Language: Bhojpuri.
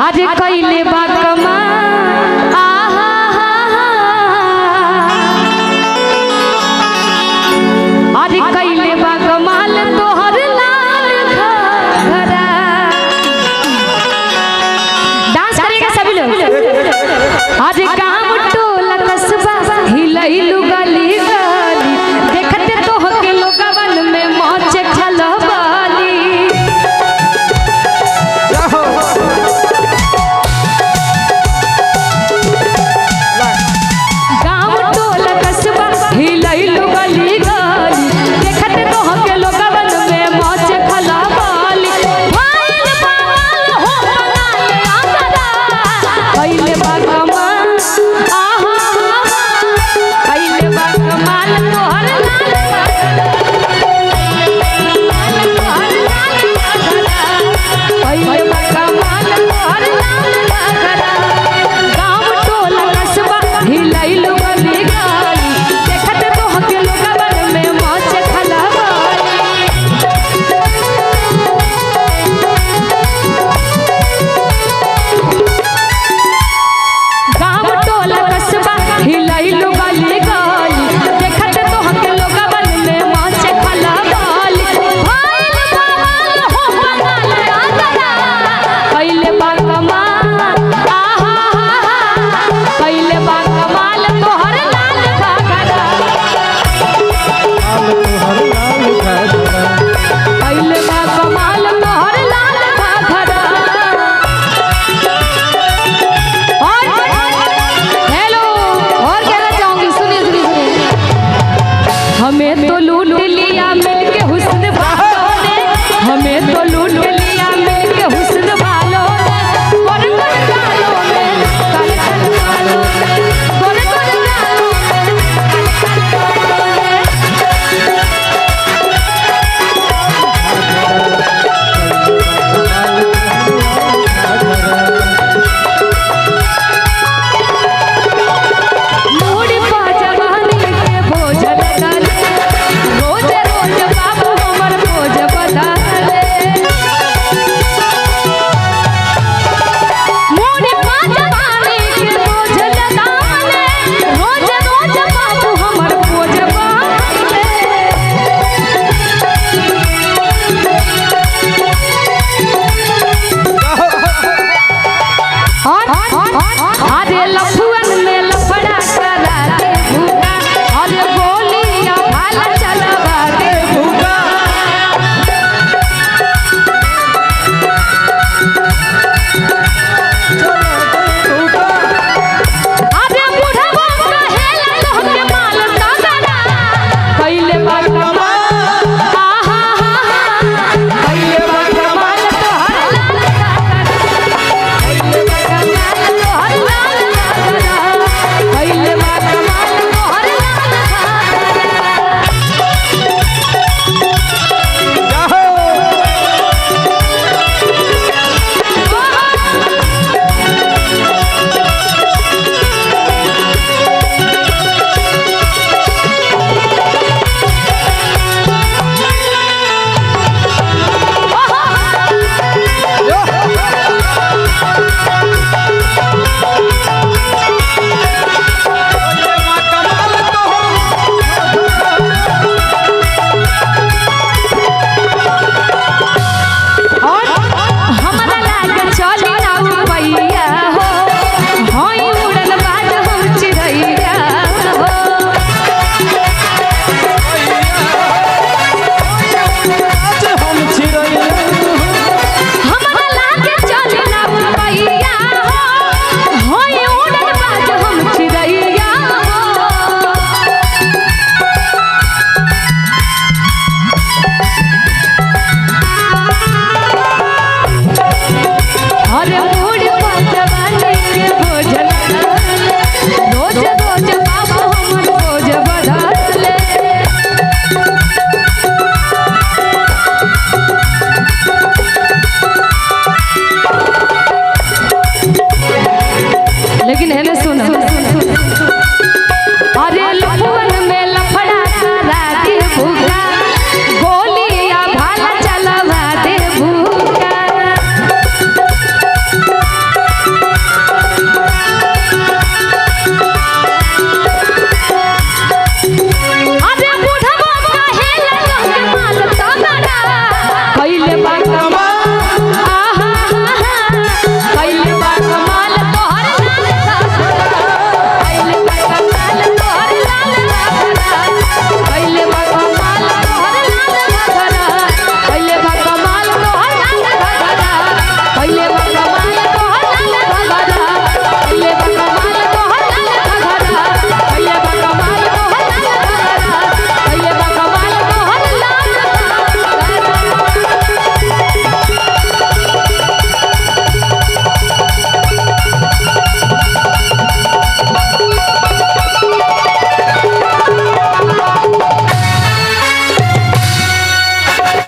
अरे कैले बा कमाल, आहा हा हा। अरे कैले बा कमाल तोहर लाल घघरा। डांस करेगा सभी लोग। अरे गाँव टोला कस्बा हिलैलू गली गली, देखते तोहके लोगवन में मौज खलबली। गाँव टोला कस्बा हिलैलू गली गली, देखते तोहके लोगवन में मौज खलबली। भइल बवाल हो बंगाल आगरा, भइल बा कमाल, आहा हा हा। भइल बा कमाल तोहर लाल घाघरा, तोहर लाल घाघरा। भइल बा कमाल तोहर लाल घाघरा। गाँव टोला कस्बा हिलैलू गली गली, देखत तोहके लोगवन में मौज खलबली। गाँव टोला कस्बा हिलैलू गली गली, देखत तोहके लोगवन में मौज खलबली। भइल बवाल हो बंगाल आगरा, भइल बा कमाल, आहा हा हा। भइल बा कमाल तोहर लाल घाघरा, भइल बा कमाल तोहर लाल घाघरा। और हेलो, और कहना चाहूंगी, सुनिए सुनिए सुनिए। हमें तो लूट लिया मिलके हुस्न वालों ने, हमें तो लूट लिया मिलके हुस्न वालों ने। गोरे गोरे गालों में काले काले बालों में, गोरे गोरे गालों में काले काले बालों में। मूड़ी पा जवानी के बोझ लगाले, रोज रोज बाबू हमर बोझ बदले। मूड़ी पा जवानी के बोझ लगाले, रोज रोज बाबू हमर बोझ बदले। और अरे लफुअन में लफड़ा करा दे भूखा, अरे गोलियां भाला चलवा दे भूखा। अरे बुढ़वा कहेला तोहके माल तगड़ा, कैले बा कमाल, आहा हा हा। कैले बा कमाल तोहर लाल घाघरा, कैले बा कमाल तोहर लाल घाघरा, कैले बा कमाल तोहर लाल घाघरा। और हमरा लाग चली ना उपैया हो, होई उड़न बाज हम चिड़ैया हो। हमरा लाग चली ना उपैया हो, होई उड़न बाज हम चिड़ैया हो। अरे